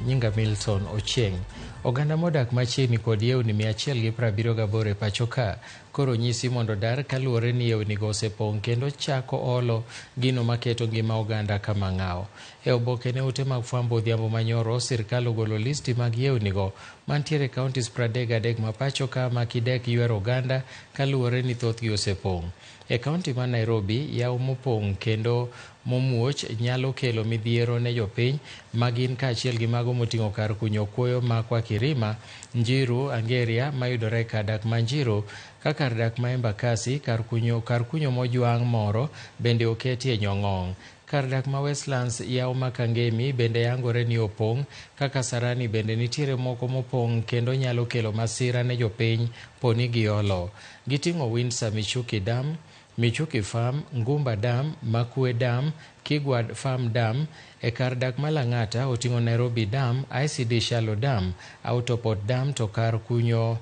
Nyinga Milton Ochieng. Oganda modak machiegni kod yewni 178 e pacho ka koro nyisi mondo dar kaluwore ni yewnigo osepong' kendo chako olo gino maketo ngima oganda kama ng'awo. E oboke ne ute mag fwambo odhiambo manyoro, sirkal ogolo listi mag yewnigo mantiere e counties 33 ma pacho ka ma kidek ywero oganda kaluwore ni thothgi osepong'. E kaunti ma Nairobi, yawo mopong' kendo momuoch nyalo kelo midhiero ne jopiny ma gin kaachiel gi mago moting'o kar kunyo kuoyo ma kwa Kirima, Njiru, Angeria mayudore e kar dak ma Njiru, ka kar dak ma Embakasi, kar kunyo mojwang' moro bende oketi e Nyong'ong'. Kar dak ma Westlands, yawo ma Kangemi bende yangore ni opong', ka Kasarani bende nitiere moko mopong' kendo nyalo kelo masira ne jopiny poni giolo. Giting'o Windsor Michuki Dam, Michuki Farm, Ngumba Dam, Makwe Dam, Kigwad Farm Dam. E kar dak ma Lang'ata oting'o Nairobi Dam, ICD Shallow Dam, Autoport Dam to kar kunyo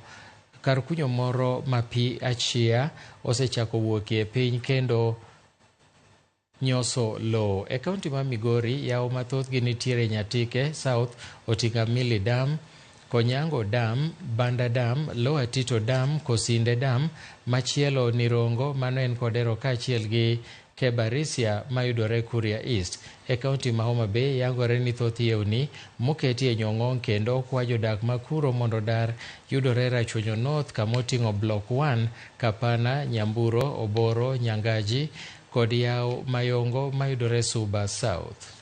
moro ma pi achia osechako wuokie piny kendo nyoso lowo. E kaunti ma Migori, yawo mathothgi nitiere Nyatike South oting'o Amili Dam, Konyango Dam, Banda Dam, Lower Tito Dam, Kosinde Dam, machielo Nirongo mano en Kodero kaachiel gi Kebarisia mayudore Kuria East. E kaunti ma Homa Bay yangore ni thoth yewni moketi e Nyong'ong kendo okwa jodak ma kuro mondo odar yudore Rachuonyo North kama oting'o Block 1, Kapana, Nyamburo, Oboro, Nyangaji kod yawo Mayongo mayudore Suba South.